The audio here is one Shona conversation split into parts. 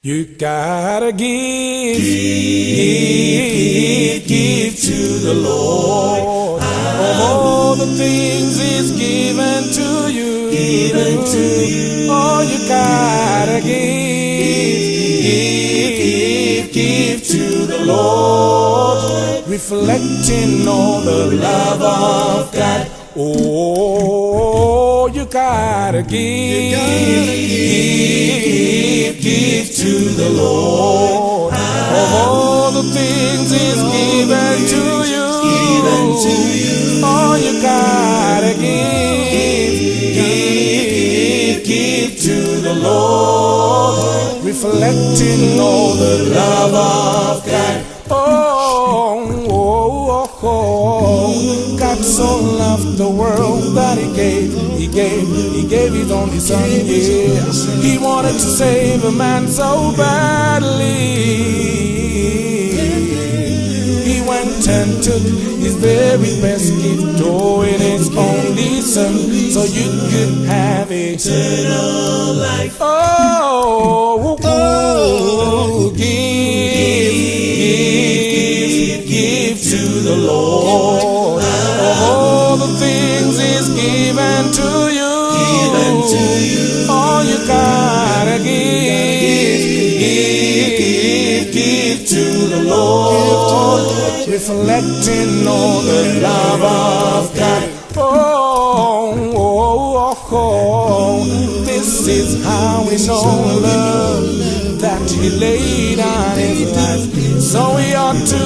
You gotta give, give, give to the Lord. Of all the things He's given to you, Given to you. Oh, you gotta give, give, give to the Lord. Reflecting on the love of God. Oh, you gotta give, give, give to the Lord. Of all the things He's given to you, Given to you. Oh, you gotta give, give, give to the Lord. Reflecting on the love of God. Oh, oh, oh, oh. God so loved the world that He gave, He gave, He gave His only Son. Yeah, He wanted to save a man so badly. He went and took his very best gift, oh, in his only son, so you could have Eternal life. Oh, oh, give, give, give to the Lord. Of all the things He's given to you, Given to you. all you gotta give, give, give to the Lord. Reflecting on the love of God. Oh, oh, oh, oh. This is how we know love, that He laid down His life. So we ought to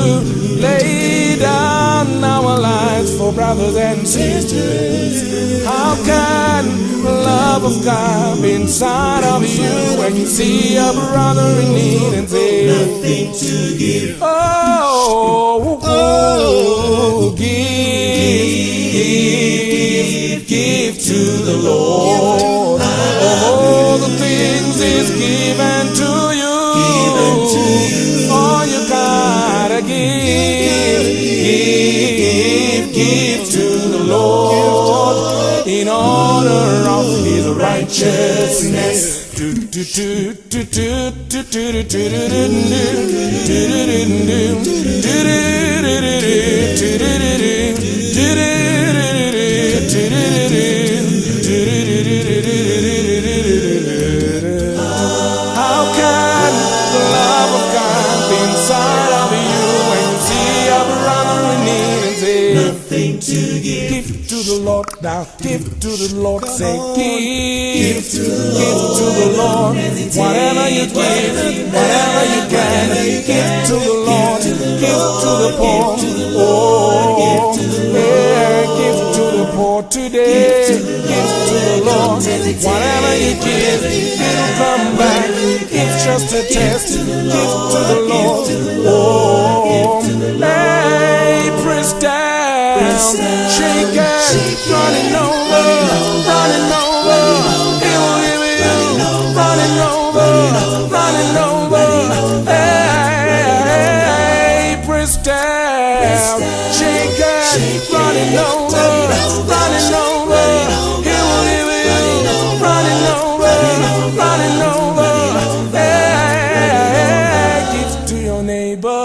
lay down our lives for brothers and sisters. How can the love of God be inside of you when you see a brother in need and say, Nothing to give. Oh, oh, give, give, give to the Lord. Of all the things He's given to you, Given to you. all you gotta give, give, give to the Lord in honor of His righteousness. Do do do do do do do do do do do do do. How can the love of God be inside of you when you see a brother in need and say, Nothing to give. Give to the Lord now, give to the Lord, say, give, give to the Lord. Whatever you give, whatever you can, give to the Lord, give to the poor. Oh, yeah, give to the poor today, give to the Lord. Whatever you give, it'll come back. It's just a test. Give to the Lord. Oh, hey, press down, shake it, running over, running over. He will give you, running over, running over. Hey, press down, shake it, running over, running over. He will give you, running over, running over. Hey, give to your neighbor,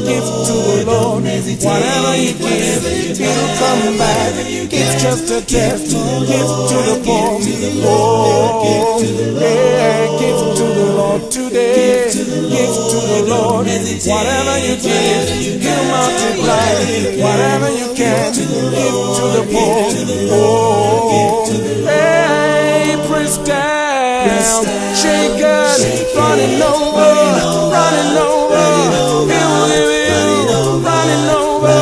give to the Lord. Whatever you give, it'll come back. It's just a test. Give to the poor. Oh, yeah, give to the Lord today. Give to the Lord. Whatever you give, He'll multiply. Whatever you can, give to the poor. Oh, hey, press down, shake it, running over, running over. He will give you, running over,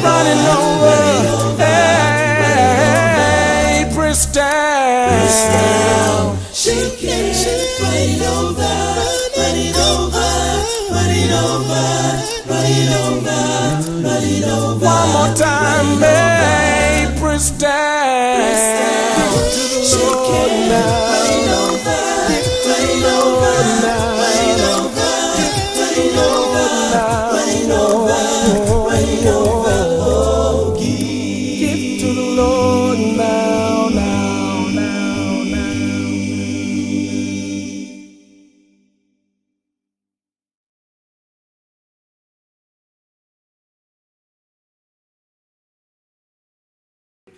running over. Hey, press down. Shake it, running over, running over, running over, running over, running over. One more time, hey, press down. To the Lord now. Running over, running over, running over, running over, running over, running over. Oh, give. Give to the Lord now, now, now, now.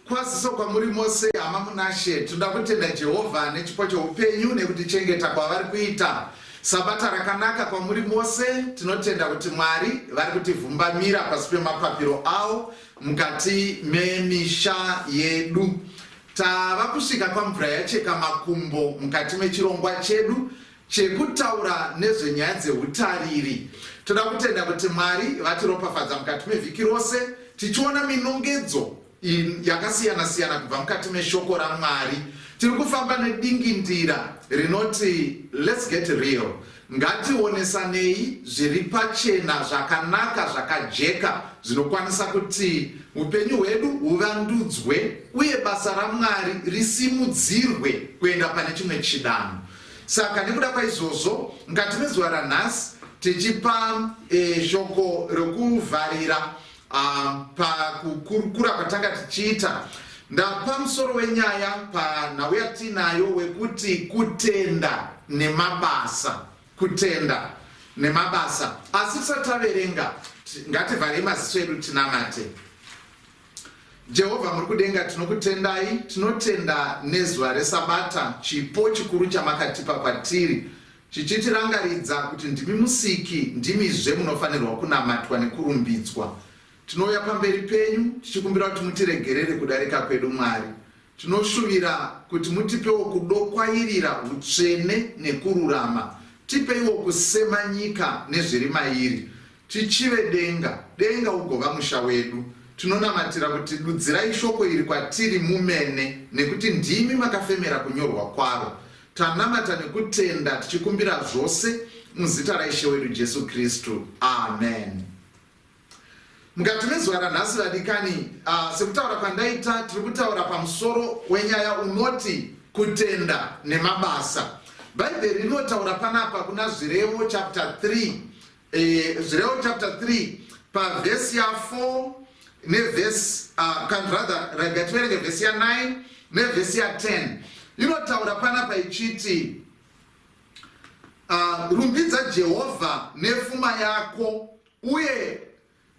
Kwaziso kwamuri mose hama munashe, tinoda kutenda Jehovha nechipo cheupenyu nekutichengeta kwavari kuita. Sabata rakanaka kwamuri mose, tinotenda kuti Mwari vari kutivhumbamira pasi pemapapiro avo mukati memisha yedu. Tava kusvika kwamvura yacheka makumbo mukati mechirongwa chedu chekutaura nezvenyaya dzeutariri. Toda kutenda kuti Mwari vatiropafadza mukati mevhiki rose tichiona minongedzo yakasiyana siyana kubva mukati meshoko raMwari. Tiri kufamba nedingindira rinoti let's get real. Ngationesanei zviri pachena zvakanaka zvakajeka zvinokwanisa kuti upenyu hwedu huvandudzwe uye basa raMwari risimudzirwe kuenda pane chimwe chidanho. Saka nekuda kwaizvozvo, mukati mezuva ranhasi tichipa e, shoko rekuvharira pakukurukura kwatanga tichiita ndapa musoro wenyaya panhau yatiinayo wekuti kutenda nemabasa kutenda nemabasa asi tisati taverenga ngativharei maziso edu tinamate Jehovha muri kudenga tinokutendai, tinotenda nezuva reSabata, chipo chikuru chamakatipa kwatiri, chichitirangaridza kuti ndimi Musiki, ndimizve munofanirwa kunamatwa nekurumbidzwa. Tinouya pamberi penyu tichikumbira kuti mutiregerere kudarika kwedu Mwari. Tinoshuvira kuti mutipewo kudokwairira utsvene nekururama. Tipeiwo kusema nyika nezviri mairi. Tichive denga, denga ugova musha wedu. Tinonamatira kuti dudzirai shoko iri kwatiri mumene nekuti ndimi makafemera kunyorwa kwaro. Tanamata nekutenda tichikumbira zvose muzita raIshe wedu Jesu Kristu. Amen. Mukati mezuva ranhasi vadikani, uh, sekutaura kwandaita tiri kutaura pamusoro wenyaya unoti kutenda nemabasa. Bhaibheri rinotaura panapa kuna Zvirevo chapter 3 Eh, Zvirevo chapter 3 pavhesi ya 4 nevhesi uh, can rather rega tiverenge vhesi ya 9 nevhesi ya 10 inotaura panapa ichiti uh, rumbidza Jehovha nefuma yako uye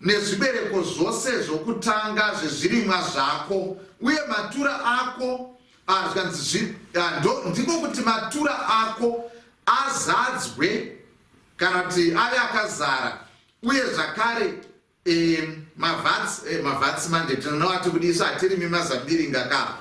nezvibereko zvose zvokutanga zvezvirimwa zvako uye matura ako ah, zvikanzi ah, ndiko kuti matura ako azadzwe kana kuti ave akazara uye zvakare e, mavhats e, mavhats manje tinoati kuti isu hatirimi mazambiringa ka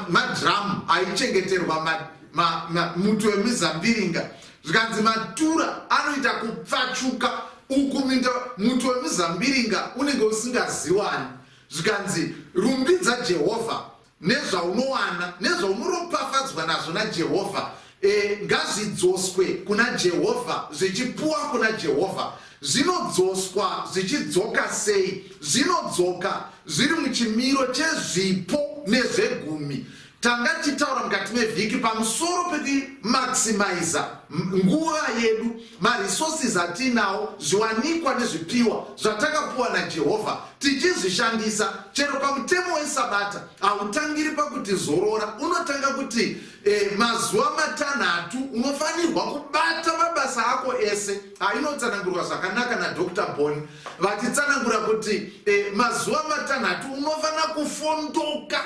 madrum ma aichengeterwa ma, ma, ma, muti wemizambiringa zvikanzi matura anoita kupfachuka uku minda muti wemizambiringa unenge usingaziwani zvikanzi rumbidza Jehovha nezvaunowana nezvaunoropafadzwa nazvo naJehovha e, ngazvidzoswe kuna Jehovha zvichipuwa kuna Jehovha. Zvinodzoswa zvichidzoka sei? Zvinodzoka zviri muchimiro chezvipo nezvegumi. Tanga tichitaura mukati mevhiki pamusoro pekumaximiza nguva yedu, maresources atiinawo, zviwanikwa nezvipiwa zvatakapuwa naJehovha tichizvishandisa. Chero pamutemo weSabata hautangiri pakuti zorora, unotanga kuti e, mazuva matanhatu unofanirwa kubata mabasa ako ese. Ainotsanangurwa zvakanaka naDr Boni vachitsanangura kuti e, mazuva matanhatu unofanira kufondoka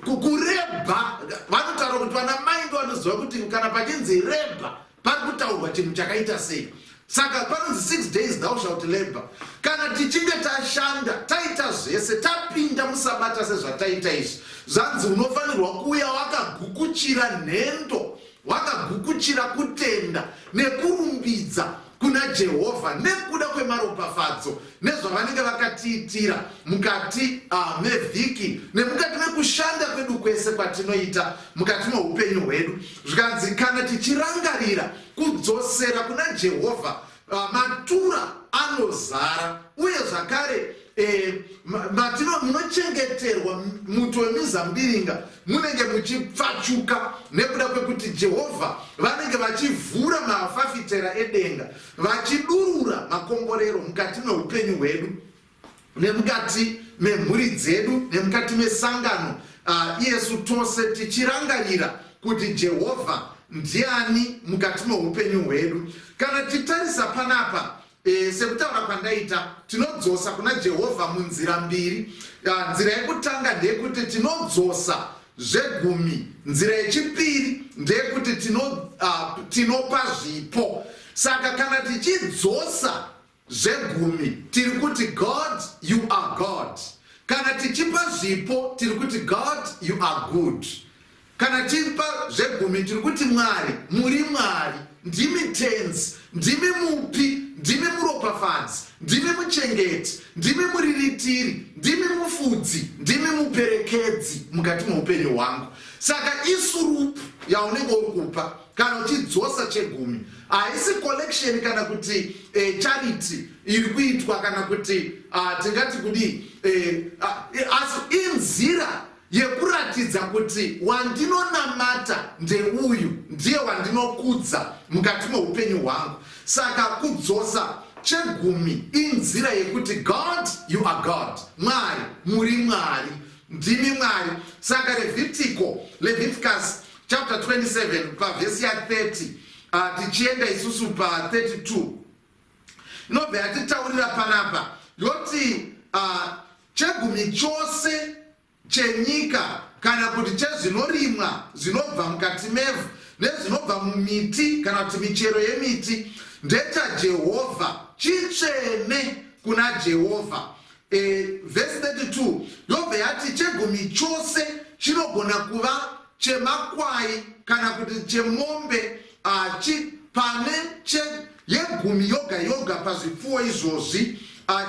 kurebha vanotaura kuti vana mai ndo vanoziva kuti kana pachinzi rebha pari kutaurwa chinhu chakaita sei saka panonzi six days thou shalt labor kana tichinge tashanda taita zvese tapinda musabata sezvataita izvi zvanzi unofanirwa kuuya wakagukuchira nhendo Wakagukuchira kutenda nekurumbidza kuna Jehovha nekuda kwemaropafadzo nezvavanenge vakatiitira mukati uh, mevhiki nemukati mekushanda kwedu kwese kwatinoita mukati meupenyu hwedu. Zvikanzi kana tichirangarira kudzosera kuna Jehovha uh, matura anozara uye zvakare eh, matino munochengeterwa muto wemizambiringa munenge muchipfachuka nekuda kwekuti Jehovha vanenge vachivhura mafafitera edenga vachidurura makomborero mukati meupenyu hwedu nemukati memhuri dzedu nemukati mesangano uh, iyesu tose tichirangarira kuti Jehovha ndiani mukati meupenyu hwedu. Kana tichitarisa panapa e, sekutaura kwandaita tinodzosa kuna Jehovha munzira mbiri. Nzira yekutanga ndeyekuti tinodzosa zvegumi. Nzira yechipiri ndeyekuti tinopa zvipo. Saka kana tichidzosa zvegumi tiri kuti God, you are God. Kana tichipa zvipo tiri kuti God, you are good. Kana tichipa zvegumi tiri kuti Mwari, muri Mwari, ndimi tenzi, ndimi mupi, ndimi muropafadzi, ndimi muchengeti, ndimi muriritiri, ndimi mufudzi, ndimi muperekedzi mukati meupenyu hwangu. Saka isurupu yaunenge uri kupa kana uchidzosa chegumi haisi collection kana kuti charity iri kuitwa kana kuti tingati kudii, asi inzira yekuratidza kuti wandinonamata ndeuyu, ndiye wandinokudza mukati meupenyu hwangu. Saka kudzosa chegumi inzira yekuti God, you are God, Mwari, muri Mwari, ndimi Mwari. Saka Leviticus chapter 27 pavhesi ya30, tichienda isusu pa32, inobva yatitaurira panapa yoti chegumi chose chenyika kana kuti chezvinorimwa zvinobva mukati mevhu nezvinobva mumiti kana kuti michero yemiti ndechaJehovha, chitsvene kuna Jehovha. Vhesi 32 yobva yati chegumi chose chinogona kuva chemakwai kana kuti chemombe, pane yegumi yoga yoga pazvipfuwo izvozvi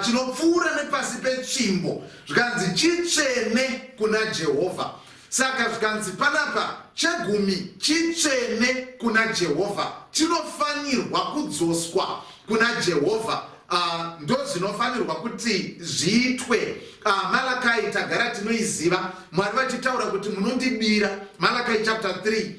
chinopfuura nepasi petsvimbo, zvikanzi chitsvene kuna Jehovha. Saka zvikanzi panapa chegumi chitsvene kuna Jehovha, chinofanirwa kudzoswa kuna Jehovha. Ndo zvinofanirwa kuti zviitwe. Malakai tagara tinoiziva, Mwari vachitaura kuti munondibira. Malakai chapter 3,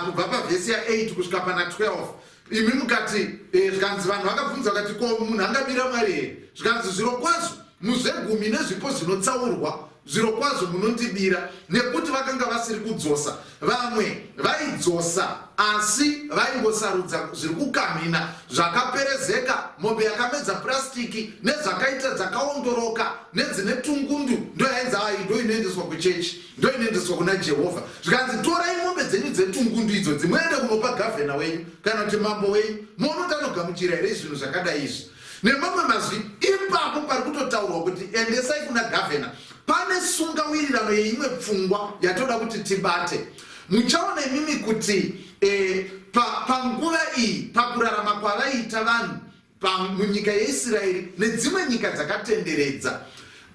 kubva pavhesi ya8 kusvika pana 12. Imi mukati, zvikanzi vanhu vakabvunza vakati, ko munhu angabira Mwari here? Zvikanzi zviro kwazvo muzvegumi nezvipo zvinotsaurwa, zviro kwazvo munondibira. Nekuti vakanga vasiri kudzosa. Vamwe vaidzosa, asi vaingosarudza zviri kukamhina, zvakaperezeka, mombe yakamedza purasitiki nezvakaita dzakaondoroka nedzine tungundu, ndo yainzi ai ndo inoendeswa kuchechi, ndo inoendeswa kuna Jehovha. Zvikanzi torai mombe dzenyu dzetungundu idzodzi muende kunopa gavhena wenyu kana kuti mambo wenyu, muone kuti anogamuchira here zvinhu zvakadai izvi. Nemamwe mazwi, ipapo pari kutotaurwa kuti endesai kuna gavhena. Pane sungawirirano yeimwe pfungwa yatoda kuti tibate. Muchaona imimi kuti panguva iyi, pakurarama kwavaiita vanhu munyika yeIsraeri nedzimwe nyika dzakatenderedza,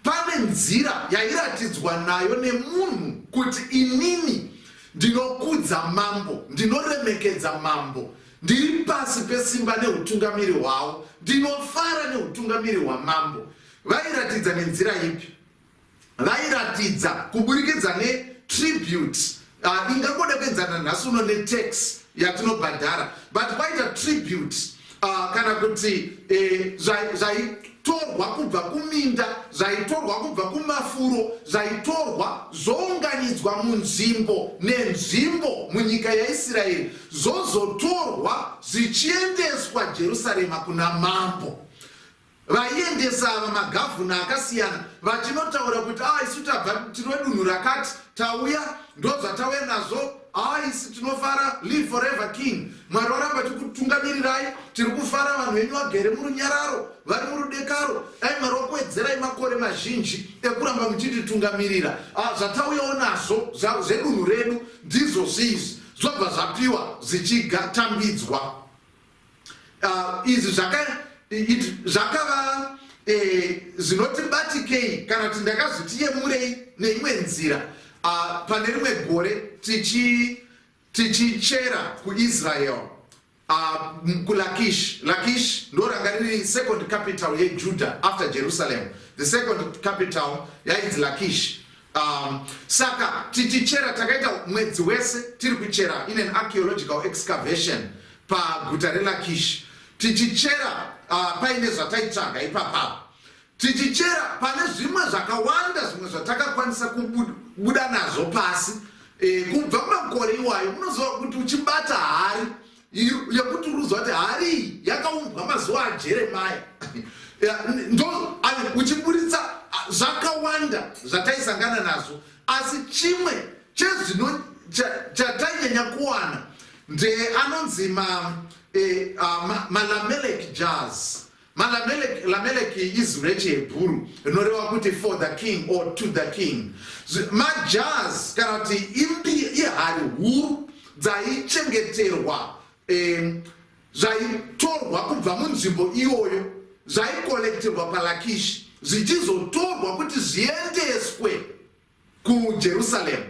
pane nzira yairatidzwa nayo nemunhu kuti inini ndinokudza mambo, ndinoremekedza mambo, ndiri pasi pesimba neutungamiri hwavo, ndinofara neutungamiri hwamambo. Vairatidza nenzira ipi? Vairatidza kuburikidza netribute, ingangoda kuenzana nhasi uno netax yatinobhadhara, but kwaita tribute, kana kuti zvaitorwa kubva kuminda, zvaitorwa kubva kumafuro, zvaitorwa zvounganidzwa munzvimbo nenzvimbo munyika yaIsraeri, zvozotorwa zvichiendeswa Jerusarema kuna mambo. Vaiendesa ava magavhuna akasiyana vachinotaura kuti isu tabva tino dunhu rakati, tauya, ndozvatauya nazvo. Isi tinofara, live forever king, Mwari varamba tikutungamirirai, tiri kufara, vanhu venyu vagere murunyararo, vari murudekaro, dai Mwari wakuwedzerai makore mazhinji ekuramba muchititungamirira. Zvatauyawo nazvo zvedunhu redu ndizvo zviizvi, zvobva zvapiwa zvichigatambidzwa. Izvi zvakava zvinotibatikei kana kuti ndakazvitiyemurei neimwe nzira. Pane rimwe gore tichichera kuIsrael, kuLakish. Lakish ndo ranga riri second capital yeJudah after Jerusalem. The second capital yainzi Lakish. Saka tichichera, takaita mwedzi wese tiri kuchera in an archaeological excavation paguta reLakish, tichichera, paine zvataitsvaga ipapapo. Tichichera pane zvimwe zvakawanda, zvimwe zvatakakwanisa kubuda nazvo pasi, kubva makore iwayo. Munoziva kuti uchibata hari yekuti uruziva kuti hari iyi yakaumbwa mazuva aJeremaya, ndo uchiburitsa. Zvakawanda zvataisangana nazvo, asi chimwe chezvino chatainyanya kuwana ndeanonzi malamelek ma jars. Malamelek, Lameleki izwi rechiHebhuru rinoreva kuti for the king or to the king. Majars kana kuti imbi ihari huru dzaichengeterwa zvaitorwa kubva munzvimbo iyoyo, zvaikolekterwa paLakishi zvichizotorwa kuti zviendeswe kuJerusalem.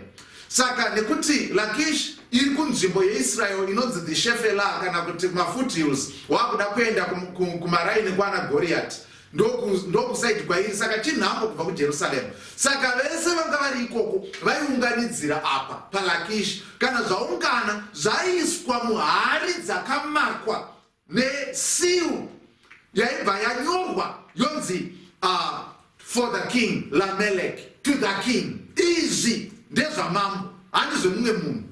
Saka nekuti Lakish iri kunzvimbo yeIsrael inonzi the Shephelah kana kuti mafoothills, wakuda kuenda kumaraini kwana Goriati, ndokusaidi kwairi, saka chinhambo kubva kuJerusalem. Saka vese vanga vari ikoko vaiunganidzira apa paLakish. Kana zvaungana, zvaiswa muhari dzakamakwa neseal yaibva yanyorwa yonzi for the king Lamelek, to the king. Izvi ndezvamambo, handi zvemumwe munhu.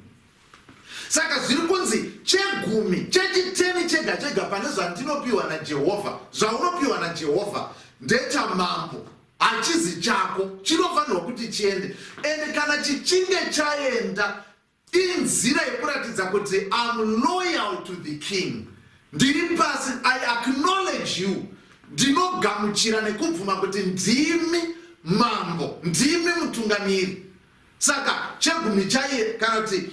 Saka zviri kunzi chegumi, chechiteni chega chega pane zvandinopiwa naJehovha, zvaunopiwa naJehovha ndechamambo, hachizi chako, chinofanirwa kuti chiende. And kana chichinge chaenda, inzira yekuratidza kuti am loyal to the king, ndiri pasi, I acknowledge you, ndinogamuchira nekubvuma kuti ndimi mambo, ndimi mutungamiri. Saka chegumi chaiye kana kuti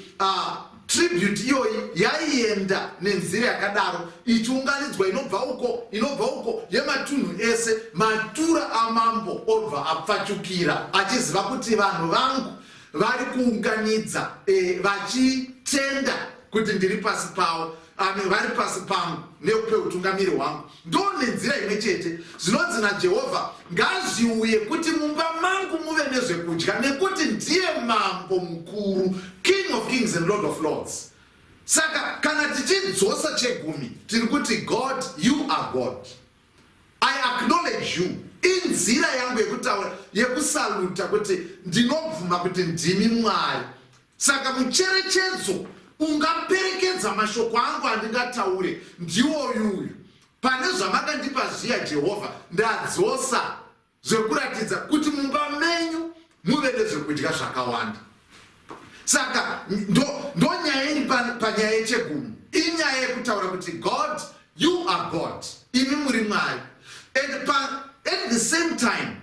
tribute iyoyi yaienda nenzira yakadaro, ichiunganidzwa, inobva uko, inobva uko, yematunhu ese. Matura amambo obva apfachukira achiziva kuti vanhu vangu vari kuunganidza vachitenda kuti ndiri pasi pavo, vari pasi pangu nepeutungamiri hwangu. Ndo nenzira imwe chete zvinonzi naJehovha, ngazviuye kuti mumba mangu muve nezvekudya, nekuti ndiye mambo mukuru, King of kings and Lord of lords. Saka kana tichidzosa chegumi, tiri kuti, God, you are God, I acknowledge you. Inzira yangu yekutaura, yekusaluta kuti ndinobvuma kuti ndimi Mwari. Saka mucherechedzo ungaperekedza mashoko angu andingataure ndiwoyuyu: pane zvamakandipa zviya, Jehovha, ndadzosa zvekuratidza kuti mumba menyu muve nezvekudya zvakawanda. Saka ndo nyaya iri panyaya yechegumi. Inyaya yekutaura kuti, God, you are God, imi muri Mwari. And at the same time,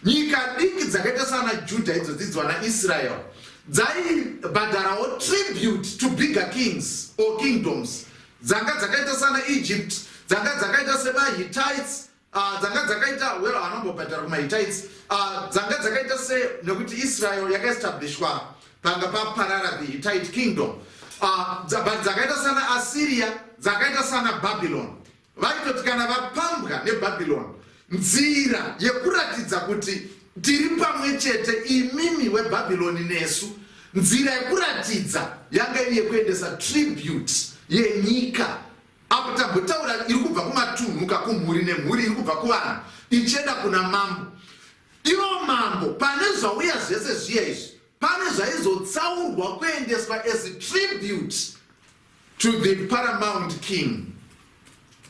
nyika diki dzakaita sana Judha idzo dzidzwa naIsrael dzaibhadharawo tribute to bigger kings or kingdoms dzanga dzakaita sana Egypt, dzanga dzakaita semaHittites, dzanga dzakaita, well, anombobhadhara kumaHittites, dzanga dzakaita se, nekuti Israel yakaestablishwa panga paparara the Hittite kingdom, but dzakaita sana Assyria, dzakaita sana Babylon. Vaitoti kana vapambwa neBabylon, nzira yekuratidza kuti tiri pamwe chete, imimi weBhabhironi nesu, nzira yekuratidza yanga iri yekuendesa tribute yenyika. Apo tambotaura iri kubva kumatunhu, kumhuri nemhuri, iri kubva kuvanhu ichienda kuna mambo. Ivo mambo, pane zvauya zvese zviya izvi, pane zvaizotsaurwa kuendeswa as tribute to the paramount king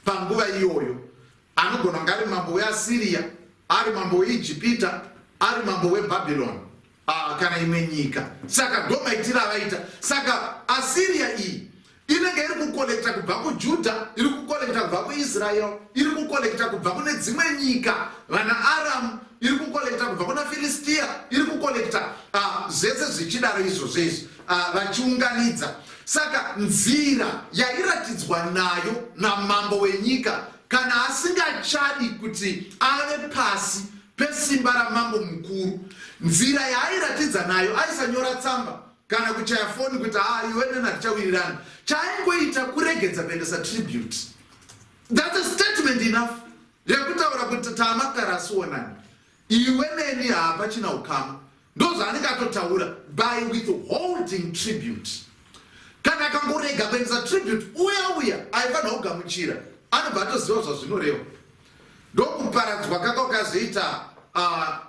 panguva iyoyo. Anogona kunge ari mambo weAsiriya, ari mambo weIjipita, ari mambo weBhabhironi, kana imwe nyika. Saka ndo maitiro avaita. Saka Asiriya iyi inenge iri kukolekta kubva kuJudha, iri kukolekta kubva kuIsrael, iri kukolekta kubva kune dzimwe nyika, vana Aramu, iri kukolekta kubva kuna Firistiya, iri kukolekta zvese zvichidaro izvozvo izvi, vachiunganidza. Saka nzira yairatidzwa nayo namambo wenyika kana asingachadi kuti ave pasi pesimba ramambo mukuru, nzira yaairatidza nayo, aisanyora tsamba kana kuchaya foni kuti, "Ha, iwe neni hatichawirirana." Chaaingoita kuregedza kuendesa tribute. That's a statement enough yekutaura kuti taamakara asionani, iwe neni hapachina ukama. Ndo zvaanenge atotaura by withholding tribute. Kana akangorega kuendesa tribute, uya uya aifanira kugamuchira anobva atoziva zvazvinoreva. Ndokuparadzwa kaka ukazoita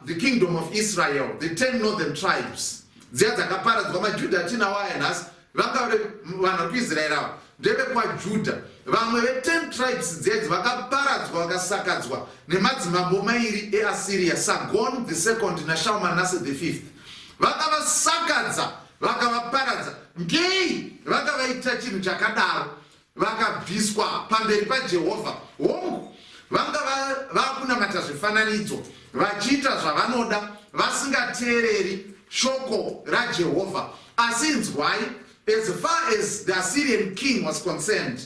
the kingdom of Israel, the 10 northern tribes dziya dzakaparadzwa. MaJudha atinawo aya nhasi vanga vari vanhu vari kuIsraeri ava. ndevekwajudha. Vamwe ve-10 tribes dzedzi vakaparadzwa vakasakadzwa nemadzimambo mairi eAssyria, Sargon the second naShalmaneser the fifth. Vakavasakadza vakavaparadza. Ngei vakavaita chinhu chakadaro? Vakabviswa pamberi paJehovha. Hongu, vanga vakunamata zvifananidzo, vachiita zvavanoda, vasingateereri shoko raJehovha. Asi inzwai, as far as the Assyrian king was concerned,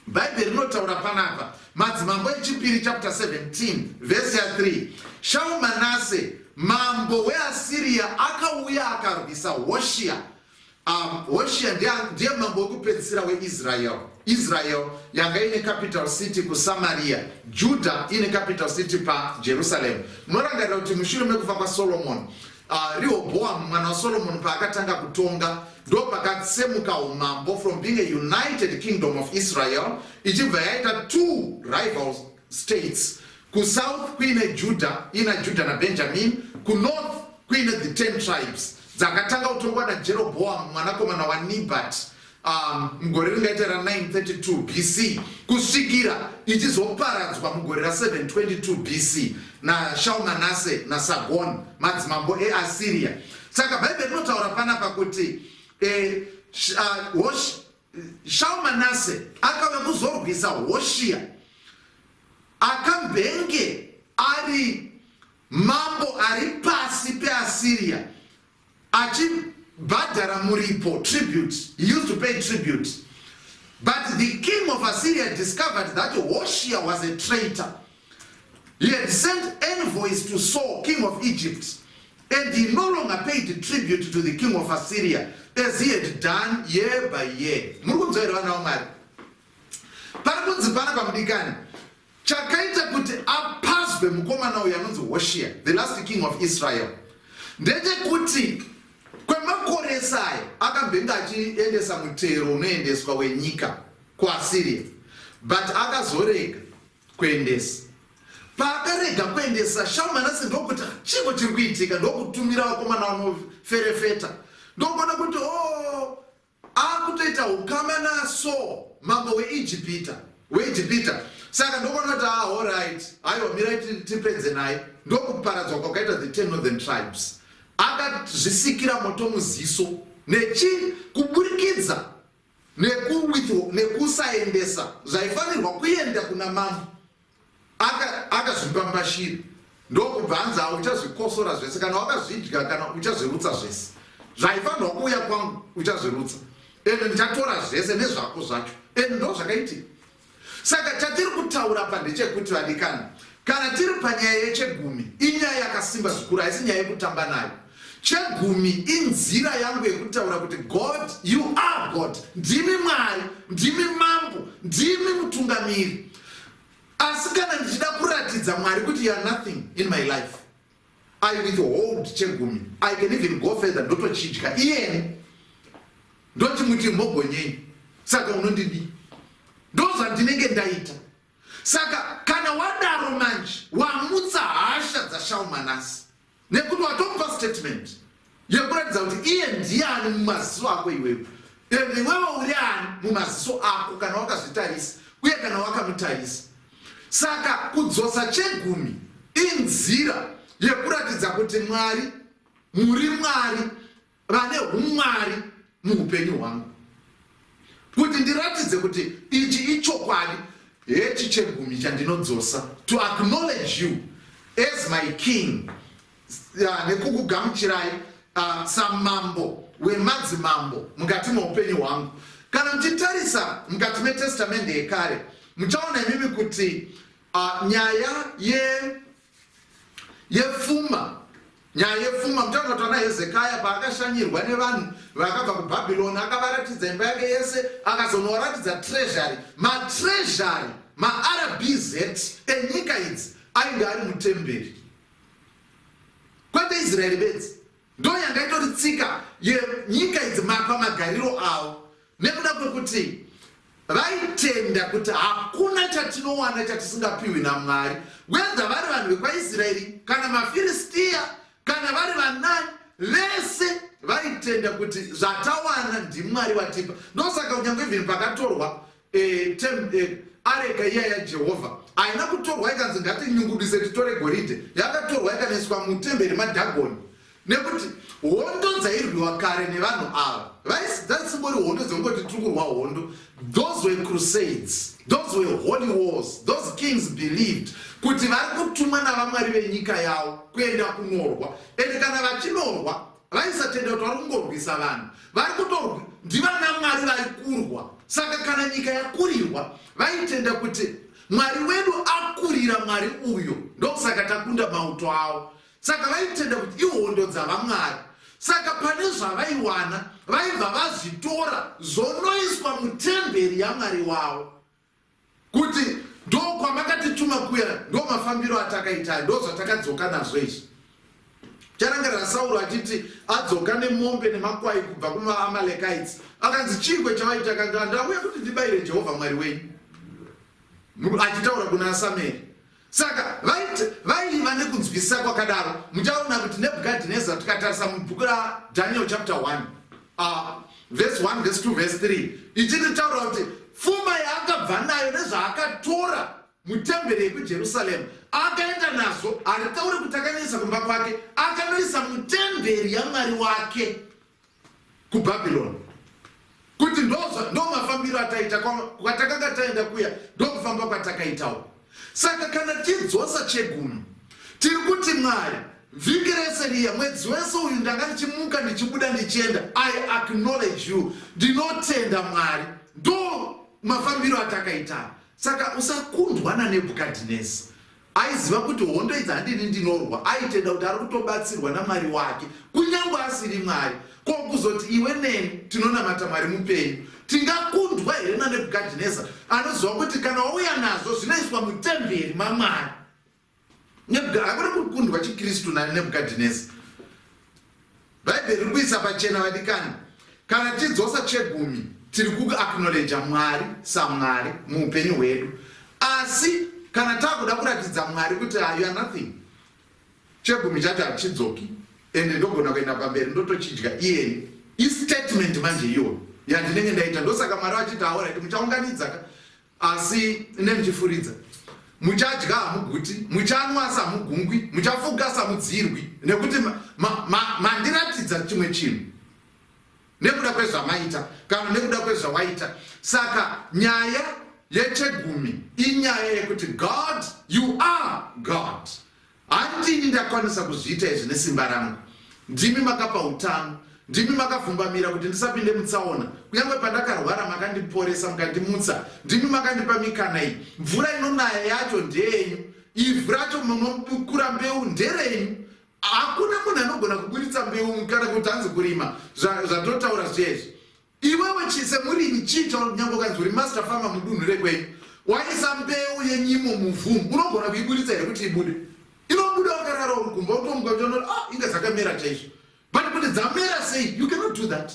Bhaibheri rinotaura panapa, Madzimambo echipiri chapter 17 verse ya3, Shalmanase mambo weAssyria akauya akarwisa Hoshea. Hoshea ndiye mambo wekupedzisira weIsrael. Israel yanga ine capital city kuSamaria, Judah ine capital city paJerusalem. Munorangarira kuti mushure mekufa kwaSolomon, Rehoboam mwana waSolomon paakatanga kutonga, ndo pakatsemuka umambo from being a united kingdom of Israel ichibva yaita two rival states. KuSouth kuine Judah, ina Judah naBenjamin, kuNorth kuine the 10 tribes dzakatanga kutongwa naJeroboam mwanakomana waNebat mugore ringaita ra932 BC kusvikira ichizoparadzwa mugore ra722 BC naShalmanase naSargon, madzimambo eAssyria. Saka Bhaibheri rinotaura panapa kuti Shalmanase akauya kuzorwisa Hoshea akambenge ari mambo ari pasi peAssyria achibhadhara muripo, tribute. He used to pay tribute, but the king of Assyria discovered that Hoshea was a traitor. He had sent envoys to Saul, king of Egypt, and he no longer paid tribute to the king of Assyria as he had done year by year. Muri kunzwa here, vana vaMwari? Pari kunzi pana pamudikani, chakaita kuti apazwe mukomana uyu anonzi Hoshea, the last king of Israel, ndechekuti kwemakore ese aya akambenge achiendesa mutero unoendeswa wenyika kuAssyria, but akazorega kuendesa. Paakarega kuendesa, Shalmanase ndokuti, "Chiko chiri kuitika?" Ndokutumira vakomana vanoferefeta, ndokuona kuti o oh, akutoita ukama naSo, mambo weIjipita. Saka ndokuona kuti, ah, alright, aiwa, mirai tipedze naye. Ndokuparadzwa kwakaita the 10 northern tribes. Akazvisikira moto muziso nechi kuburikidza nekusaendesa zvaifanirwa kuenda kuna mambo. Akazvipambashira, ndokubva anzi, "Uchazvikosora zvese kana wakazvidya, kana uchazvirutsa zvese zvaifanirwa kuuya kwangu, uchazvirutsa, ende ndichatora zvese nezvako zvacho." Ende ndo zvakaitika. Saka chatiri kutaura pa ndechekuti, vadikani, kana tiri panyaya yechegumi, inyaya yakasimba zvikuru, haisi nyaya yekutamba nayo. Chegumi inzira yangu yekutaura kuti, "God, you are God. Ndimi Mwari, ndimi mambo, ndimi mutungamiri." Asi kana ndichida kuratidza Mwari kuti you are nothing in my life, I withhold chegumi. I can even go further, ndotochidya iyeni, ndochimuti, "Mogonyei, saka unondidii?" Ndozvandinenge ndaita. Saka kana wadaro manje, wamutsa hasha dzaShalmanasi, nekuti watomupa statement yekuratidza kuti iye ndiani mumaziso ako iwewe, and iwewe uri ani mumaziso ako kana wakazvitarisa uye kana wakamutarisa. Saka kudzosa chegumi inzira yekuratidza kuti, "Mwari, muri Mwari vane umwari muupenyu hwangu, kuti ndiratidze kuti ichi ichokwadi hechi chegumi chandinodzosa to acknowledge you as my king, nekukugamuchirai samambo wemadzimambo mukati meupenyu hwangu." Kana muchitarisa mukati metestamende yekare, muchaona imimi kuti nyaya yepfuma, nyaya yepfuma, muchaona kuti vana Hezekaya paakashanyirwa nevanhu vakabva kuBhabhironi, akavaratidza imba yake yese, akazonovaratidza treasury. Matreasury, maRBZ enyika idzi ainge ari mutemberi, kwete Israeri bedzi. Ndo yanga itori tsika yenyika idzi pamagariro avo, nekuda kwekuti vaitenda kuti hakuna chatinowana chatisingapiwi naMwari, whether vari vanhu vekwaIsraeri kana maFiristiya kana vari vanani vese. Vaitenda kuti zvatawana ndiMwari watipa. Ndosaka kunyange even pakatorwa e, tem, e, areka iya yaJehovha haina kutorwa ikanzi ngatinyungudise titore goridhe, yakatorwa ikanoiswa mutemberi maDhagoni. Nekuti hondo dzairwiwa kare nevanhu ava dzaitsimbori hondo dzekungoti tiri kurwa hondo. Those were crusades, those were holy wars. Those kings believed kuti vari kutumwa navamwari venyika yavo kuenda kunorwa, ende kana vachinorwa vaisatenda kuti vari kungorwisa vanhu, vari kutorwa ndivana Mwari vari kurwa. Saka kana nyika yakurirwa, vaitenda kuti Mwari wedu akurira Mwari uyo, ndokusaka takunda mauto avo. Saka vaitenda kuti ihondo dzavaMwari. Saka pane zvavaiwana vaibva vazvitora zvonoiswa mutemberi yaMwari wavo, kuti ndo kwamakatituma kuya, ndo mafambiro atakaita, ndo zvatakadzoka nazvo izvi. Charangarira Sauro achiti adzoka nemombe nemakwai kubva kumaAmalekites, akanzi chingwe chavaita, akanzi ndauya kuti ndibayire Jehovha Mwari wenyu, achitaura kuna Samueri. Saka vaiva nekunzwisisa kwakadaro. Muchaona kuti Nebhukadhineza, tikatarisa mubhuku raDaniel chapter 1 verse 1, verse 2, verse 3, ichititaura kuti pfuma yaakabva nayo nezvaakatora mutemberi yekuJerusarema akaenda nazvo, haritauri kuti akanoisa kumba kwake, akanoisa mutemberi yaMwari wake kuBhabhironi. Kuti ndo mafambiro ataita kwatakanga taenda kuya, ndokufamba kwatakaitawo. Saka kana tidzosa chegumi, tiri kuti Mwari, vhiki rese riya, mwedzi wese uyu ndanga ndichimuka, ndichibuda, ndichienda, I acknowledge you, ndinotenda Mwari, ndo mafambiro atakaita. Saka usakundwa naNebhukadhineza. Aiziva kuti hondo idzi handini ndinorwa, aitenda kuti ari kutobatsirwa naMwari wake kunyange asiri Mwari. Ko kuzoti iwe neni tinonamata Mwari mupenyu, tingakundwa here naNebhukadhineza anoziva kuti kana wauya nazvo zvinoiswa mutemberi maMwari? Hakuna kukundwa chiKristu naNebhukadhineza. Bhaibheri riri kuisa pachena, vadikani, kana tidzosa chegumi tiri kuacknowledja Mwari saMwari muupenyu hwedu. Asi kana takuda kuratidza Mwari kuti you are nothing, chegumi chacho hachidzoki, ende ndogona kuenda pamberi ndotochidya iyeni, istatement manje iyoyo yandinenge ndaita. Ndosaka Mwari vachiti, alright, muchaunganidza ka, asi nemuchifuridza, muchadya hamuguti, muchanwa asi hamugungwi, muchafuka asi hamudzirwi, nekuti mandiratidza chimwe chinhu nekuda kwezvamaita kana nekuda kwezvawaita. Saka nyaya yechegumi inyaya yekuti God, you are God. Handini ndakwanisa kuzviita izvi nesimba rangu. Ndimi makapa utano, ndimi makavhumbamira kuti ndisapinde mutsaona, kunyange pandakarwara makandiporesa mukandimutsa. Ndimi makandipa mikana iyi. Mvura inonaya yacho ndeyenyu, ivhu racho munobukura mbeu nderenyu. Hakuna munhu anogona kuburitsa mbeu kana kuti hanzi kurima zvatotaura zviya izvi. Iwewe semurimi, chii chaunyange ukanzi uri master farmer mudunhu rekwenyu, waisa mbeu yenyimo muvhu, unogona kuiburitsa here kuti ibude? Inobuda wakarara uri kumba, utomuka uchanoti, ah, inga dzakamera chaizvo. But kuti dzamera sei, you cannot do that.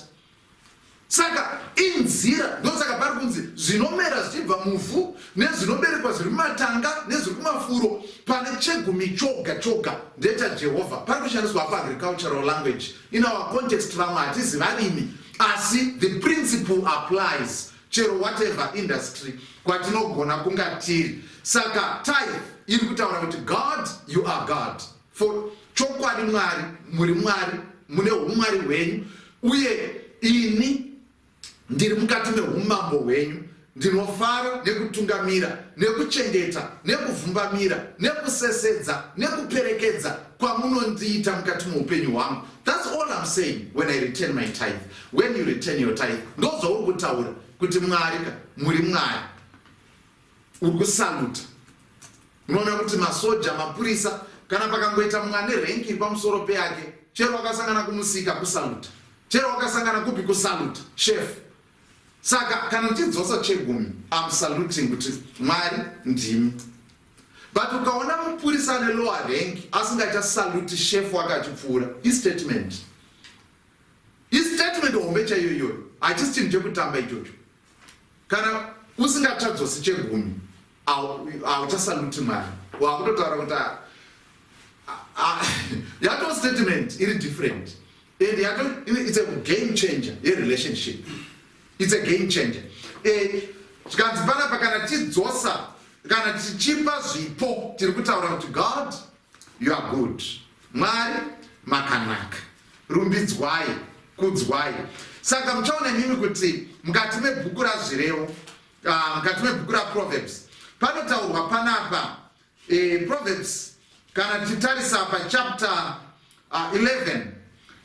Saka inzira, ndosaka pari kunzi zvinomera zvichibva muvhu nezvinoberekwa zviri mumatanga nezviri kumafuro, pane chegumi choga choga ndechaJehovha. Pari kushandiswa apa agricultural language. In our context vamwe hatizi varimi, asi the principle applies chero whatever industry kwatinogona kunga tiri. Saka tithe iri kutaura kuti God, you are God for chokwadi. Mwari, muri Mwari, mune umwari hwenyu, uye ini ndiri mukati meumambo hwenyu. Ndinofara nekutungamira, nekuchengeta, nekuvhumbamira, nekusesedza, nekuperekedza kwamunondiita mukati meupenyu hwangu. That's all I'm saying when I return my tithe. When you return your tithe, ndozvauri kutaura kuti Mwari ka, muri Mwari. Uri kusaluta. Unoona kuti masoja, mapurisa, kana pakangoita mumwe ane rank iri pamusoro peyake, chero wakasangana kumusika, kusaluta, chero wakasangana kupi, kusaluta chef. Saka kana ndichidzosa chegumi, am saluting kuti Mwari ndimi. But ukaona mupurisa ane lower rank asingachasaluti chef wake achipfuura, istatement, istatement hombe chaiyo iyoyo. Hachisi chinhu chekutamba ichocho. Kana usingachadzosi chegumi, hauchasaluti Mwari, wakutotaura kuti yato statement iri different. And yato it's a game changer yerelationship. It's a game changer. Eh, zvikanzi panapa kana tidzosa kana tichipa zvipo tiri kutaura kuti God you are good. Mwari makanaka. Rumbidzwai, kudzwai. Saka muchaona imimi kuti mukati mebhuku raZvirevo, mukati mebhuku raProverbs panotaurwa panapa Proverbs kana titarisa pachapter 11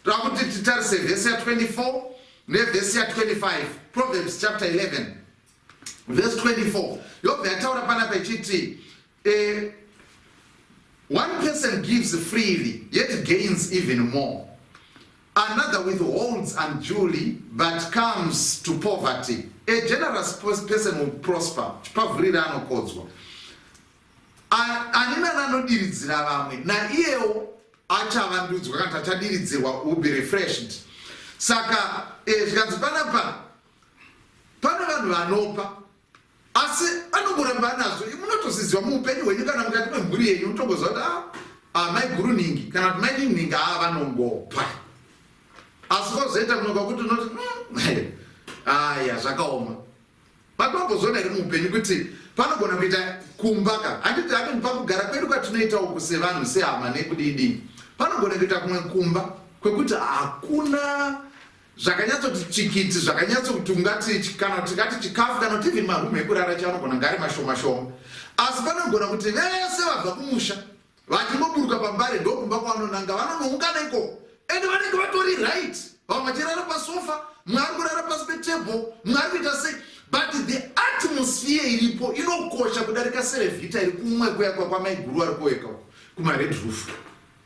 toda kuti titarise vhesi ya24 nevhesi ya25. Proverbs chapter 11 verse 24 yobva yataura panapa ichiti one person gives freely yet gains even more. Another withholds unduly but comes to poverty. A generous person will prosper. Chipavhurira anokodzwa. Ani nani anodiridzira vamwe naiyewo achavandudzwa kana achadiridzirwa, will be refreshed. Saka zvikanzi panapa pane vanhu vanopa asi anongoramba anazvo. Munotoziziva muupenyu hwenyu kana mukati memhuri yenyu, unotongoziva kuti mai guru nhingi kana kuti mai nhingi aa vanongopa, asi kwozoita kumwe kwakuti unoti aya zvakaoma. Matombozoona here muupenyu kuti panogona kuita kumba ka, handiti ati pakugara kwedu kwatinoita uku sevanhu, sehama nekudidi, panogona kuita kumwe kumba kwekuti hakuna zvakanyatsoti tsvikiti, zvakanyatsokuti ungati kana tikati chikafu kana kuti even marumu ekurara chaanogona ngari mashoma shoma, asi panogona kuti vese vabva kumusha vachingoburuka pambare ndokumba kwavanonanga, vanonoungana ikoko ende vanenge vatori right. Vamwe vachirara pasofa, mumwe ari kurara pasi petable, mumwe ari kuita sei, but the atmosphere iripo inokosha kudarika Cerevita iri kumwe kuya kwamaiguru ari kuweka kumaRed Roof.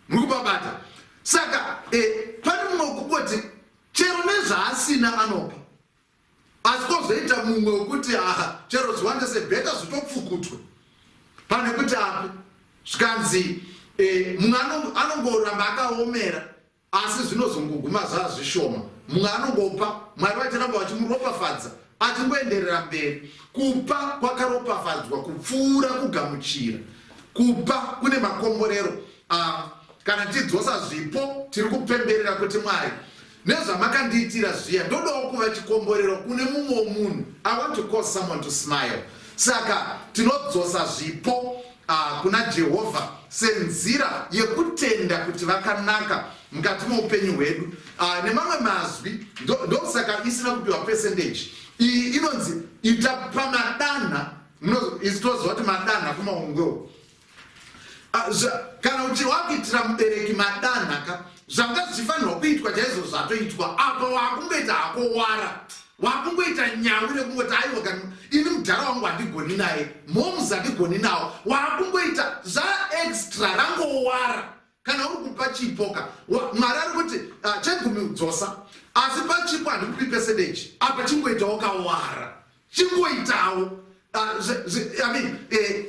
Muri kupabata? Saka pane mumwe wekungoti chero nezvaasina anopa, asi kwozoita mumwe wekuti aha, chero zviwande sebetter zvitopfukutwe pane kuti ape. Zvikanzi mumwe anongoramba akaomera asi zvinozongoguma zvaa zvishoma. Mumwe anongopa, Mwari vachiramba vachimuropafadza achingoenderera mberi. Kupa kwakaropafadzwa kupfuura kugamuchira. Kupa kune makomborero. Kana tichidzosa zvipo tiri kupemberera kuti Mwari, nezvamakandiitira zviya, ndodawo kuva chikomborero kune mumwe womunhu. I want to cause someone to smile. Saka tinodzosa zvipo kuna Jehovha senzira yekutenda kuti vakanaka mukati meupenyu hwedu. Nemamwe mazwi, ndosaka isina kupiwa percentage. Iyi inonzi ita pamadanha. Isu toziva kuti madanha kumaungwewo, kana uchi wakuitira mubereki madanha ka, zvanga zvichifanirwa kuitwa chaizvo zvatoitwa. Apa wakungoita hako wara, wakungoita nyawi rekungoti aiwa, kana ini mudhara wangu handigoni naye, moms handigoni nawo, wakungoita zvaextra rangowara. Kana uri kupa chipoka, Mwari ari kuti chegumi udzosa, asi pachipo handikupi percentage apa. Chingoitawo kawara, chingoitawo I mean,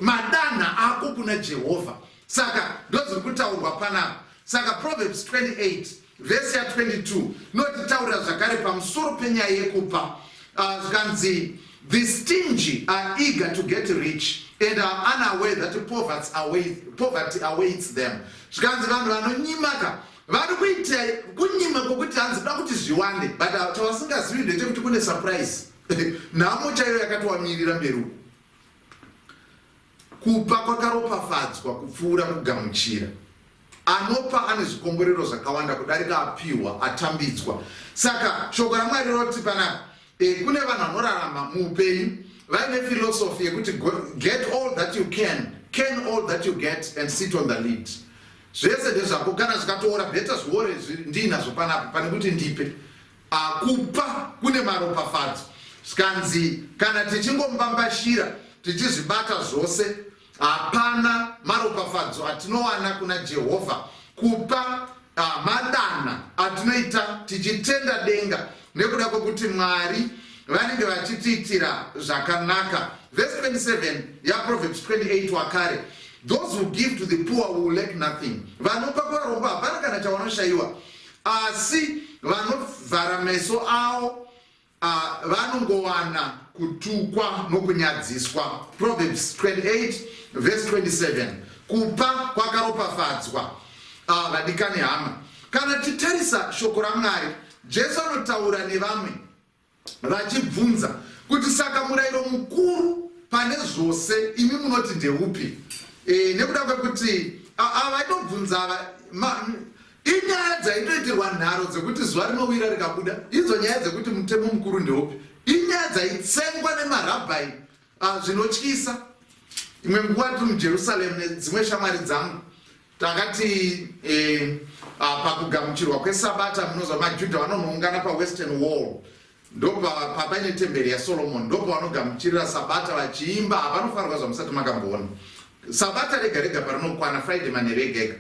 madanha ako kuna Jehovha. Saka ndozviri kutaurwa panapa. Saka Proverbs 28 vhesi ya22 inotitaurira zvakare pamusoro penyaya yekupa. Zvikanzi the stingy are eager to get rich and are unaware that poverty awaits them. Zvikanzi vanhu vanonyimaka vari kuita kunyima kwokuti hanzi da kuti zviwande, but chavasingazivi ndechekuti kune surprise, nhamo chaiyo yakatowamirira mberi uku. Kupa kwakaropafadzwa kupfuura kugamuchira. Anopa ane zvikomborero zvakawanda kudarika apiwa, atambidzwa. Saka shoko raMwari roti panapa kune vanhu vanorarama muupenyu vaine philosophy yekuti get all that you can all that you get and sit on the lid. Zvese ndezvako, kana zvikatoora better zviore ndiinazvo panapa pane kuti ndipe. Kupa kune maropafadzo. Zvikanzi kana tichingombambashira tichizvibata zvose, hapana maropafadzo atinowana kuna Jehovha. Kupa madana atinoita tichitenda denga nekuda kwekuti Mwari vanenge vachitiitira zvakanaka. Vhesi 27 yaProverbs 28 wakare, those who give to the poor will lack nothing. Vanopa kuvarombo hapana kana chavanoshayiwa, asi vanovhara meso avo vanongowana kutukwa nokunyadziswa. Proverbs 28 verse 27. Kupa kwakaropafadzwa. Vadikani hama, Kana titarisa shoko raMwari, Jesu anotaura nevamwe vachibvunza kuti saka murayiro mukuru pane zvose imi munoti ndeupi? E, nekuda kwekuti avaitobvunza ava inyaya dzaitoitirwa nharo dzekuti zuva rinowira rikabuda, idzo nyaya dzekuti mutemo mukuru ndeupi, inyaya dzaitsengwa nemarabhai zvinotyisa. Imwe nguva tiri muJerusalem nedzimwe shamwari dzangu, takati eh, pakugamuchirwa kwesabata, munozva maJudha vanonoungana paWestern Wall, ndopapaine temberi yaSolomon, ndopavanogamuchirira sabata vachiimba. Hapanofanirwa zvamusati makamboona. Sabata rega rega parinokwana Friday manheru ega ega,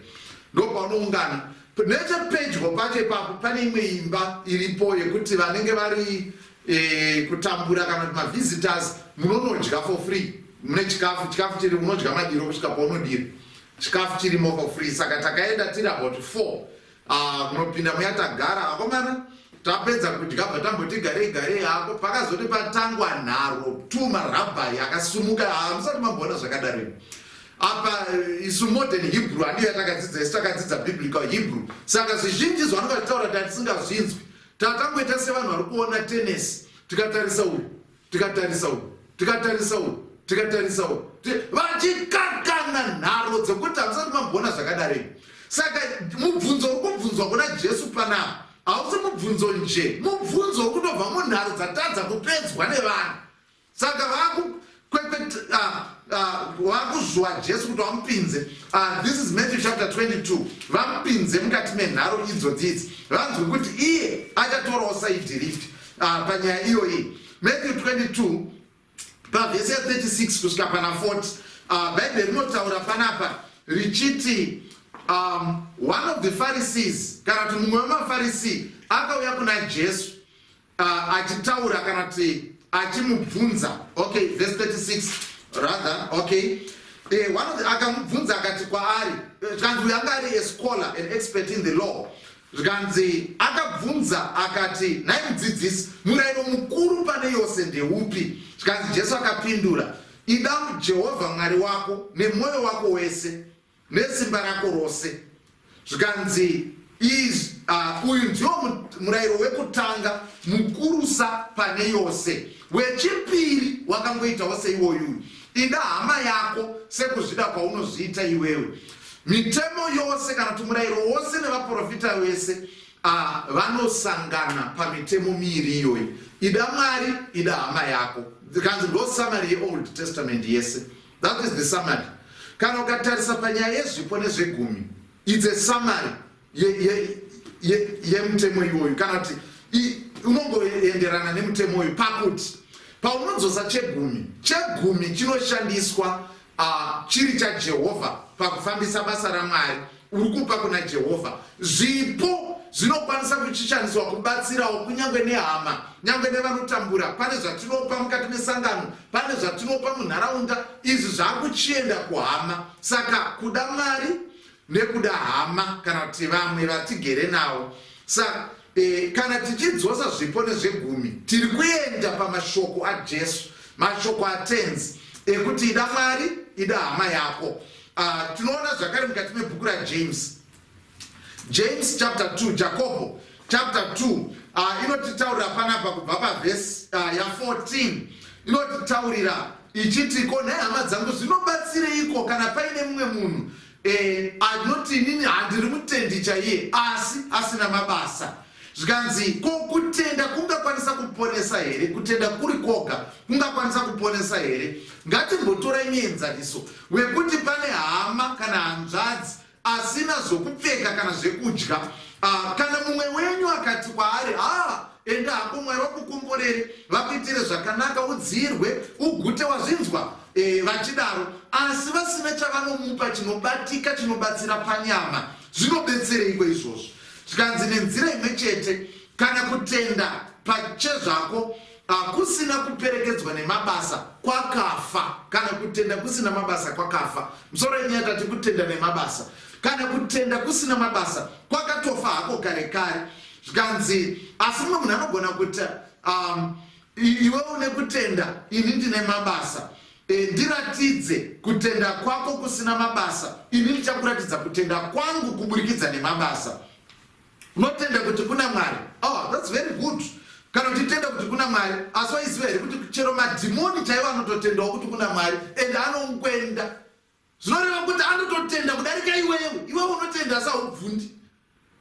ndopavanoungana. Nechepedyo pacho ipapo pane imwe imba iripo yekuti vanenge vari kutambura kana kuti mavisitors munonodya for free. Mune chikafu, chikafu chiri, unodya madiro kusvika paunodira, chikafu chirimo for free. Saka takaenda tiri about 4 kunopinda muya, tagara. Vakomana, tapedza kudya, bva tamboti garei garei hako. Pakazoti patangwa nharo, tu marabhai akasumuka. Hamusati mamboona zvakadaro apa. Isu modern Hebrew handiyo yatakadzidza, isu takadzidza biblical Hebrew, saka zvizhinji zvavanenge vachitaura tatisingazvinzwi. Tatangoita sevanhu vari kuona tenesi, tikatarisa uyu, tikatarisa uyu, tikatarisa uyu, tikatarisa uyu, vachikakana nharo dzekuti hamusati mamboona zvakadaro. Saka mubvunzo uri kubvunzwa kuna Jesu panapa hausi mubvunzo nje, mubvunzo uri kutobva munharo dzatadza kupedzwa nevanhu. Saka vakuzwa Jesu kuti vamupinze, this is Matthew chapter 22, vamupinze mukati menharo idzodzi idzi, vanzwe kuti iye achatorawo side ripi panyaya iyoyi. Matthew 22 pavhesi ya36 kusvika pana 40, Bhaibheri rinotaura panapa richiti one of the Pharisees, kana kuti mumwe wemaFarisi, akauya kuna Jesu achitaura kana kuti achimubvunza. Okay, verse 36 rather. Okay, one of the, akamubvunza akati kwaari, zvikanzi uyu anga ari a scholar, an expert in the law, zvikanzi akabvunza akati, "Nhai mudzidzisi, murayiro mukuru pane yose ndeupi?" Zvikanzi Jesu akapindura, "Ida Jehovha Mwari wako nemwoyo wako wese nesimba rako rose." Zvikanzi uyu ndiwo murayiro wekutanga mukurusa pane yose. Wechipiri wakangoitawo seiwoyuyu: ida hama yako sekuzvida kwaunozviita iwewe. Mitemo yose, kana kuti murayiro wose nevaprofita vese, vanosangana pamitemo miiri iyoyi: ida Mwari, ida hama yako. Kanzi ndo summary yeOld Testament yese. That is the summary. Kana ukatarisa panyaya yezvipo nezvegumi, it's a summary yemutemo iwoyu, kana kuti unongoenderana nemutemo uyu, pakuti paunodzosa chegumi, chegumi chinoshandiswa chiri chaJehovha pakufambisa basa raMwari. Uri kupa kuna Jehovha. Zvipo zvinokwanisa kuchishandiswa kubatsirawo kunyange nehama, nyange nevanotambura. Pane zvatinopa mukati mesangano, pane zvatinopa munharaunda, izvi zvaakuchienda kuhama. Saka kuda Mwari nekuda hama, kana kuti vamwe vatigere navo. Saka kana tichidzosa zvipo nezvegumi, tiri kuenda pamashoko aJesu, mashoko aTenzi ekuti ida Mwari, ida hama yako. Tinoona zvakare mukati mebhuku raJames, James chapter 2, Jacobo chapter 2, inotitaurira panapa kubva pavhesi ya14, inotitaurira ichiti, "Ko nhai hama dzangu, zvinobatsireiko kana paine mumwe munhu anoti, inini handiri mutendi chaiye, asi asina mabasa?" Zvikanzi, "Ko kutenda kungakwanisa kuponesa here? Kutenda kuri kwoga kungakwanisa kuponesa here?" Ngatimbotorai muenzaniso wekuti pane hama kana hanzvadzi asina zvokupfeka kana zvekudya. Kana mumwe wenyu akati kwaari, "Ha, enda hako, Mwari vakukomborere, vakuitire zvakanaka, udzirwe ugute, wazvinzwa?" Vachidaro asi vasina chavanomupa chinobatika, chinobatsira panyama, zvinobetsereiko izvozvo? Zvikanzi, "Nenzira imwe chete, kana kutenda pachezvako kusina kuperekedzwa nemabasa, kwakafa." Kana kutenda kusina mabasa kwakafa. Musoro yenyaya tati kutenda nemabasa. Kana kutenda kusina mabasa kwakatofa hako kare kare. Zvikanzi, asi mumwe munhu anogona kuti, "Iwe une kutenda, ini ndine mabasa. Ndiratidze kutenda kwako kusina mabasa, ini ndichakuratidza kutenda kwangu kuburikidza nemabasa." Unotenda kuti kuna Mwari. Oh, that's very good. Kana uchitenda kuti kuna Mwari, asi waiziva here kuti chero madhimoni chaiwo anototendawo kuti kuna Mwari and anongwenda. Zvinoreva kuti anototenda kudarika iwewe. Iwewe unotenda asi haubvundi.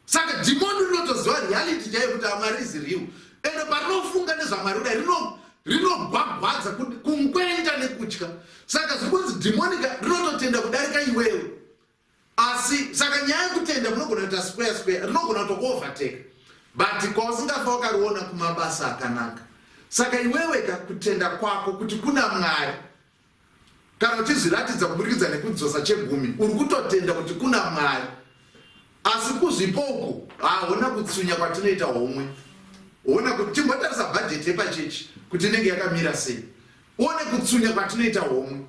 Saka dhimoni rinotoziva reality chaiyo kuti Mwari is real. And parinofunga nezvaMwari kudai rino rinogwagwadza kungwenda nekutya. Saka zviri kunzi dhimoni rinototenda kudarika iwewe. Asi saka nyaya yekutenda munogona kuita square square, rinogona kutokuovertake but kwausingafa wakariona kumabasa akanaka. Saka iweweka kutenda kwako kuti kuna Mwari, kana uchizviratidza kuburikidza nekudzosa chegumi, uri kutotenda kuti kuna Mwari. Asi kuzvipo uku haona kutsunya kwatinoita homwe. Ona kuti timbotarisa bhajeti yepachechi kuti inenge yakamira sei, uone kutsunya kwatinoita homwe.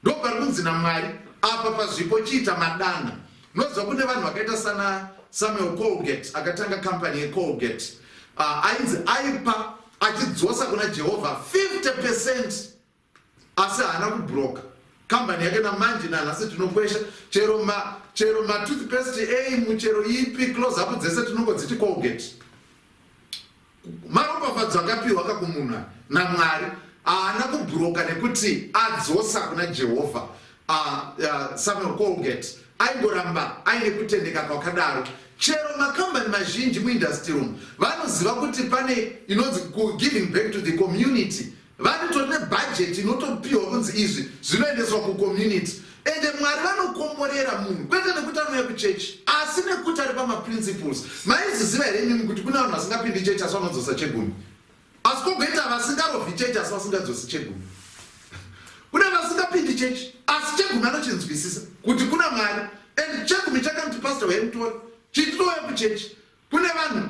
Ndopari kunzi naMwari apa pazvipo chiita madanha. Unoziva kune vanhu vakaita sana Samuel Colgate akatanga company yeColgate. Ainzi aipa achidzosa kuna Jehovha 50% asi haana kubroka kambani yake namanje nanhasi tinokwesha chero ma chero matoothpaste eimu chero ipi close up dzese tinongodziti Colgate. Maropafadzo akapiwa kakumunhu naMwari haana kubhuroka nekuti adzosa kuna Jehovha. Samuel Colgate aingoramba aine kutendeka kwakadaro. Chero makambani mazhinji muindustry umu vanoziva kuti pane inonzi giving back to the community. Vanotori nebudget inotopiwa kunzi izvi zvinoendeswa kucommunity. Ende Mwari vanokomborera munhu kwete nekuti anouya kuchechi asi nekuti ari pamaprinciples. Maizviziva here imimi kuti kune vanhu vasingapindi chechi asi vanodzosa chegumi? Asi kogoita vasingarovhi chechi asi vasingadzosi chegumi. Kune vasingapindi chechi asi chegumi anochinzwisisa kuti kuna Mwari. And chegumi chakanoti pastor wemutori chitouya kuchechi. Kune vanhu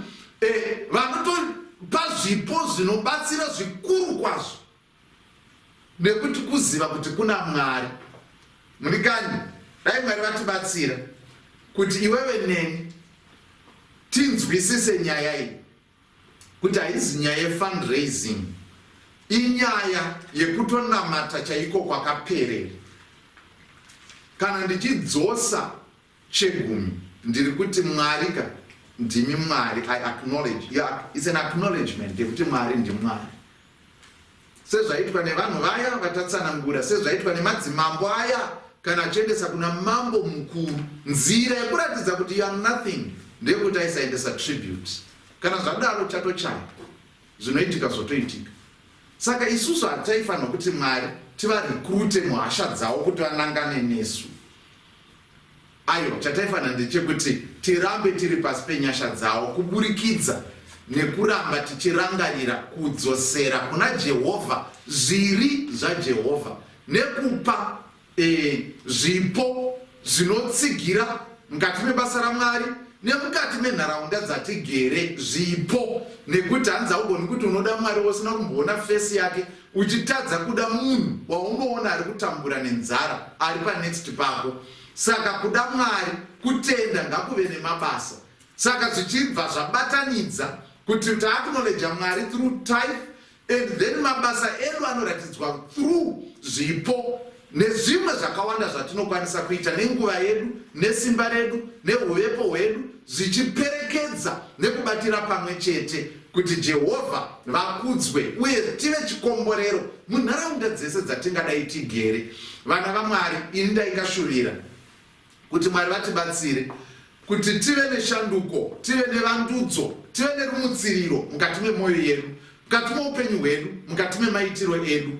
vanotopa zvipo zvinobatsira zvikuru kwazvo nekuti kuziva kuti kuna Mwari. Munikani, dai Mwari vatibatsira kuti iwewe neni tinzwisise nyaya iyi kuti haizi nyaya yefundraising, inyaya yekutonamata chaiko kwakaperera. Kana ndichidzosa chegumi ndiri kuti Mwari ka ndimi Mwari, I acknowledge. Yeah, it's an acknowledgement yekuti Mwari ndiMwari, sezvaitwa nevanhu vaya vatatsanangura, sezvaitwa nemadzimambo aya kana achiendesa kuna mambo mukuru. Nzira yekuratidza kuti you are nothing ndeyekuti aisaendesa tribute. Kana zvadaro chatochaya, zvinoitika zvotoitika. Saka isusu hataifanirwa kuti Mwari tivarekrute muhasha dzavo kuti vanangane nesu. Aiwa, chataifanira ndechekuti tirambe tiri pasi penyasha dzavo kuburikidza nekuramba tichirangarira kudzosera kuna Jehovha zviri zvaJehovha nekupa zvipo zvinotsigira mukati mebasa raMwari nemukati menharaunda dzatigere zvipo, nekuti hanzi haugoni kuti unoda Mwari usina kumboona fesi yake, uchitadza kuda munhu waungoona ari kutambura nenzara ari panext pako. Saka kuda Mwari, kutenda ngakuve nemabasa. Saka zvichibva zvabatanidza kuti taacknowledge Mwari through tithe, and then mabasa edu anoratidzwa through zvipo nezvimwe zvakawanda zvatinokwanisa kuita nenguva yedu nesimba redu neuvepo hwedu, zvichiperekedza nekubatira pamwe chete kuti Jehovha vakudzwe uye tive chikomborero munharaunda dzese dzatingadai tigere. Vana vaMwari, ini ndaingashuvira kuti Mwari vatibatsire kuti tive neshanduko, tive nevandudzo, tive nerumutsiriro mukati memwoyo yedu, mukati meupenyu hwedu, mukati memaitiro edu.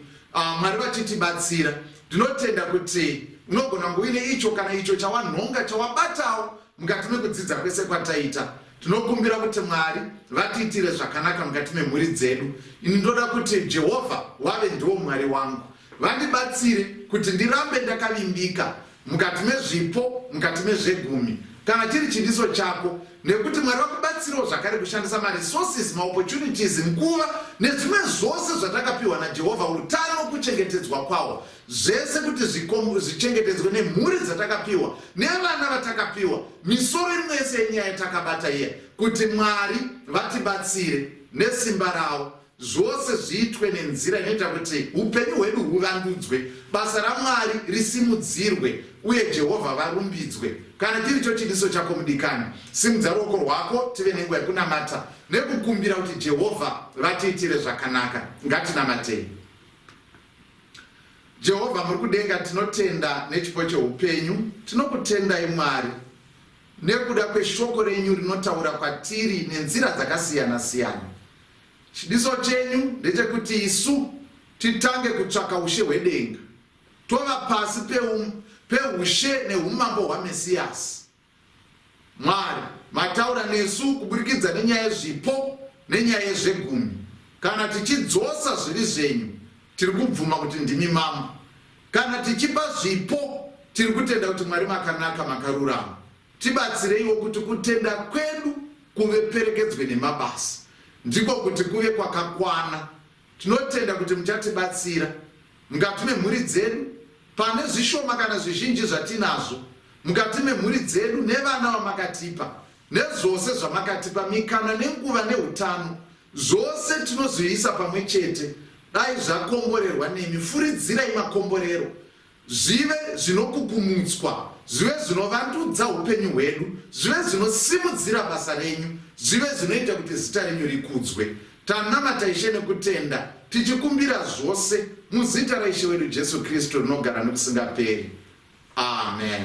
Mwari vachitibatsira. Ndinotenda kuti unogona kunge uine icho kana icho chawanhonga, chawabatawo mukati mekudzidza kwese kwataita. Tinokumbira kuti Mwari vatiitire zvakanaka mukati memhuri dzedu. Ini ndoda kuti Jehovha wave ndiwo Mwari wangu, vandibatsire kuti ndirambe ndakavimbika mukati mezvipo, mukati mezvegumi, kana chiri chidiso chako, nekuti Mwari vakubatsirewo zvakare kushandisa maresources, maopportunities, nguva nezvimwe zvose zvatakapiwa naJehovha, utano, kuchengetedzwa kwawo, zvese kuti zvichengetedzwe nemhuri dzatakapiwa nevana vatakapiwa. Misoro imwe yese yenyaya yatakabata iya, kuti Mwari vatibatsire nesimba ravo. Zvose zviitwe nenzira inoita kuti upenyu hwedu huvandudzwe, basa raMwari risimudzirwe, uye Jehovha varumbidzwe. Kana chiricho chidiso chako mudikani, simudza ruoko rwako tive nenguva yekunamata nekukumbira kuti Jehovha vatiitire zvakanaka. Ngatinamatei. Jehovha muri kudenga, tinotenda nechipo cheupenyu. Tinokutendai Mwari nekuda kweshoko renyu rinotaura kwatiri nenzira dzakasiyana-siyana. Chidiso chenyu ndechekuti isu titange kutsvaka ushe hwedenga, tova pasi peushe neumambo hwaMesiyasi. Mwari, mataura nesu kuburikidza nenyaya yezvipo nenyaya yezvegumi. Kana tichidzosa zvivi zvenyu, tiri kubvuma kuti ndimi mambo. Kana tichipa zvipo, tiri kutenda kuti Mwari makanaka, makarurama. Tibatsireiwo kuti kutenda kwedu kuve perekedzwe nemabasa, ndiko kuti kuve kwakakwana. Tinotenda kuti muchatibatsira mukati memhuri dzedu pane zvishoma kana zvizhinji zvatinazvo mukati memhuri dzedu nevana vamakatipa nezvose zvamakatipa, mikana nenguva neutano, zvose tinozviisa pamwe chete. Dai zvakomborerwa nemi. Furidzirai makomborero zvive zvinokukumutswa, zvive zvinovandudza upenyu hwedu, zvive zvinosimudzira basa renyu, zvive zvinoita kuti zita renyu rikudzwe. Tanamata Ishe nekutenda, tichikumbira zvose muzita raIshe wedu Jesu Kristu rinogara nokusingaperi. Amen.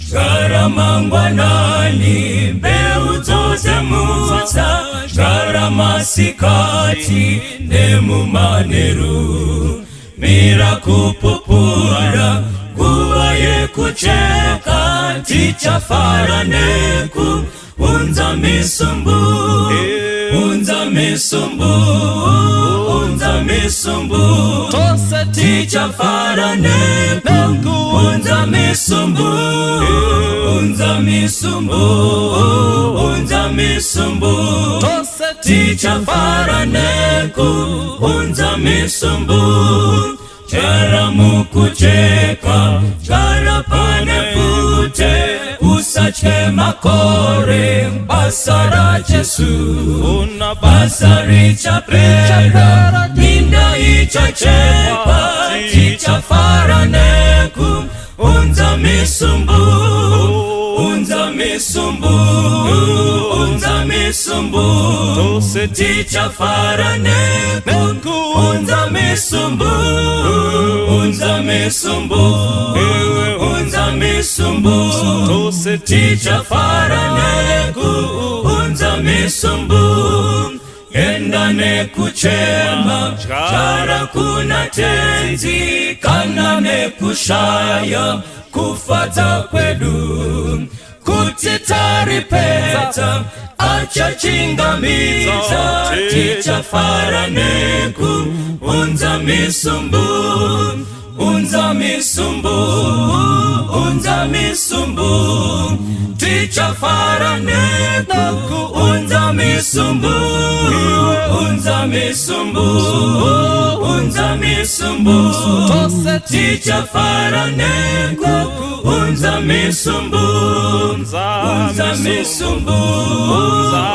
Zvara mangwanani mbeu dzose mutsa, zvara masikati nemumanheru. Mira kupupura nguva yekucheka, tichafara neku unza misumbu, unza misumbu, unza misumbu, Tose tichafara neku unza misumbu, unza misumbu, unza misumbu, Tose tichafara neku unza misumbu. Chara mukucheka, chara pane pfute, usatye makore, basa raJesu Una basa richapera, minda ichachekwa, tichafara neku unza misumbu, unza misumbu, unza misumbu, Tose tichafara neku unza misumbu, unza misumbu, unza misumbu, Tose tichafara neku unza misumbu. Enda nekuchema, chara kuna Tenzi, kana nekushaya kufadza kwedu, kuti taripedza achachingamidza, tichafara neku unza misumbu, unza misumbu, unza misumbu, tichafara neku unza misumbu, unza misumbu, unza misumbu, Tose tichafara neku unza misumbu, unza misumbu,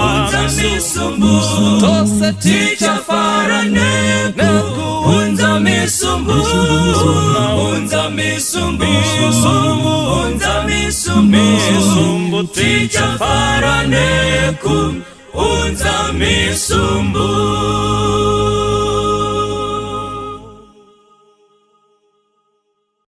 unza misumbu, Tose tichafara neku unza misumbu, unza misumbu, unza misumbu, tichafara neku unza misumbu.